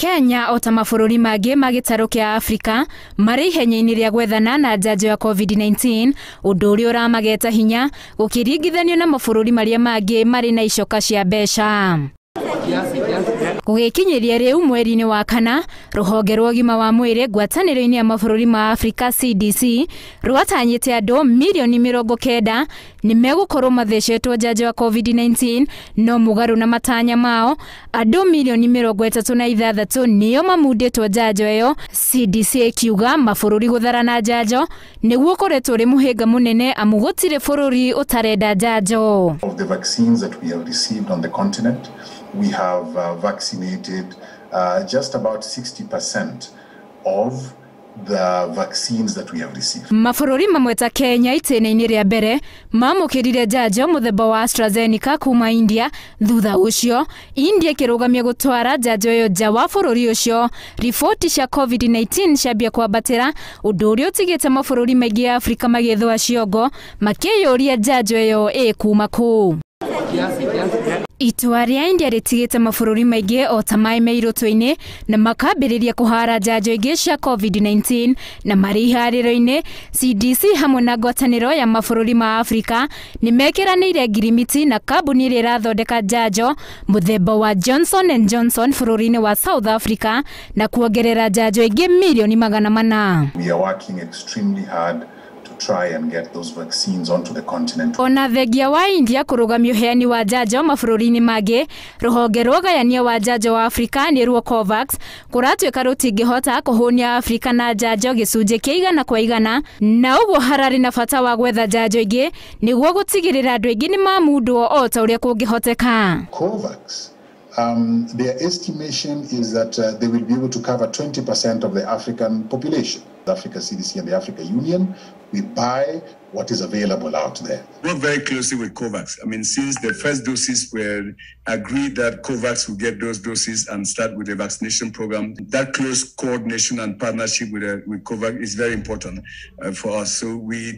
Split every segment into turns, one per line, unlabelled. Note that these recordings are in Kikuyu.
Kenya o ta mabũrũri mangĩ ma gĩtarũ kĩa Afrika marĩ ihenya-inĩ rĩa gwethana na njanjo ya COVID-19, ũndũ ũrĩa ũramageta hinya gũkĩringithanio na mabũrũri marĩa mangĩ marĩ na icoka cia mbeca. Gũgĩkinyĩria rĩu mweri-inĩ wa kana, rũhonge rwa ũgima wa mwĩrĩ ngwatanĩro-inĩ ya mabũrũri ma Afrika CDC rwatanyĩte andũ mirioni 90 nĩ megũkorwo mathecetwo njanjo ya COVID-19, no mũgarũ na matanya mao andũ mirioni 36 nĩo mamundĩtwo njanjo ĩyo. CDC ĩkiuga mabũrũri gũtharana njanjo nĩguo ũkoretwo ũrĩ mũhĩnga mũnene amu gũtirĩ bũrũri ũtarenda njanjo.
Of the vaccines that we have received on the continent, we have vaccinated just about 60% of the vaccines that we have received.
Mabũrũri mamwe ta Kenya itĩna-inĩ rĩa mbere mamũkĩrire njanjo mũthemba wa AstraZeneca kuma India. Thutha ũcio India ĩkĩrũgamia gũtwara njanjo ĩyo nja wa bũrũri ũcio. Riboti cia COVID-19 ciambia kwambatĩra, ũndũ ũrĩa ũtigĩte mabũrũri maingĩ ya Afrika magĩthũa ciongo makĩyũria njanjo ĩyo ĩkuma kũ. Itua rĩa India rĩtigĩte mabũrũri maingĩ o ta maĩ me irũtũ-inĩ na makambĩrĩria kũhara njanjo ingĩ cia COVID-19 na marĩ iharĩro-inĩ. CDC hamwe na ngwatanĩro ya mabũrũri ma Afrika nĩ mekĩranĩire ngirimiti na kambuni ĩrĩa ĩrathondeka njanjo mũthemba wa Johnson and Johnson bũrũri-inĩ wa South Africa na kuongerera njanjo ingĩ mirioni 400.
We are working extremely hard to try and get those vaccines onto the continent.
Ona thengia wa India kũrũgamia ũheani wa njanjo mabũrũri-inĩ mangĩ, rũhonge rwa ũgayania wa njanjo wa Afrika nĩruo COVAX kũratuĩka rũtingĩhota kũhũnia Afrika na njanjo gĩcunjĩ kĩa 100%, na ũguo hararĩ na bata wa gwetha njanjo ingĩ nĩguo gũtigĩrĩra andũ aingĩ nĩmamundwo o ta ũrĩa kũngĩhoteka.
COVAX, their estimation is that they will be able to cover 20% of the African population. The Africa CDC and the Africa Union, we buy what is available out there.
Work very closely with COVAX. I mean, since the first doses were agreed that COVAX will get those doses and start with the vaccination program, that close coordination and partnership with COVAX is very important for us. So we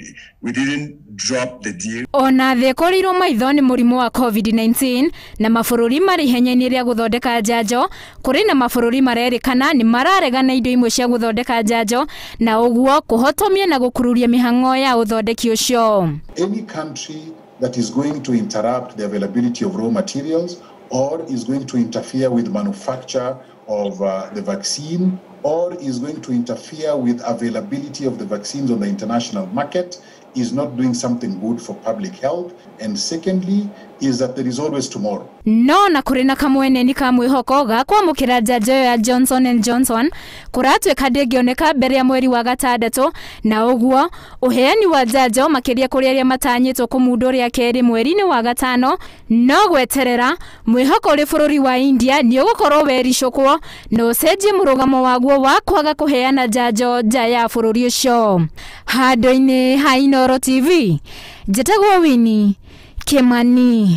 didn't drop the deal.
Ona thĩ ĩkorirwo maitho nĩ mũrimũ wa COVID-19 na mabũrũri marĩ ihenya-inĩ rĩa gũthondeka njanjo, kũrĩ na mabũrũri marerĩkana nĩ mararegana indo imwe cia gũthondeka njanjo na ũguo kũhotomia na gũkururia mĩhang'o ya ũthondeki ũcio.
Any country that is going to interrupt the availability of raw materials or is going to interfere with manufacture of the vaccine or is going to interfere with availability of the vaccines on the international market is not doing something good for public health. And secondly, is that there is always tomorrow.
No na kũrĩ na kamwene ka mwĩhoko ga kwamũkĩra njanjo ya Johnson and Johnson kũratuĩka ndĩngĩoneka mbere ya mweri wa gatandatũ, na ũguo ũheani wa njanjo makĩria kũrĩ arĩa matanyĩtwo kũmundwo rĩa kerĩ mweri-inĩ wa gatano. No gweterera mwĩhoko ũrĩ bũrũri wa India nĩ ũgũkorwo wericũkwo na ũcenjie mũrũgamo waguo wa kwaga kũheana njanjo nja ya bũrũri ũcio. Handũ-inĩ ha Inooro TV, njĩtagwo Winnie Kimani.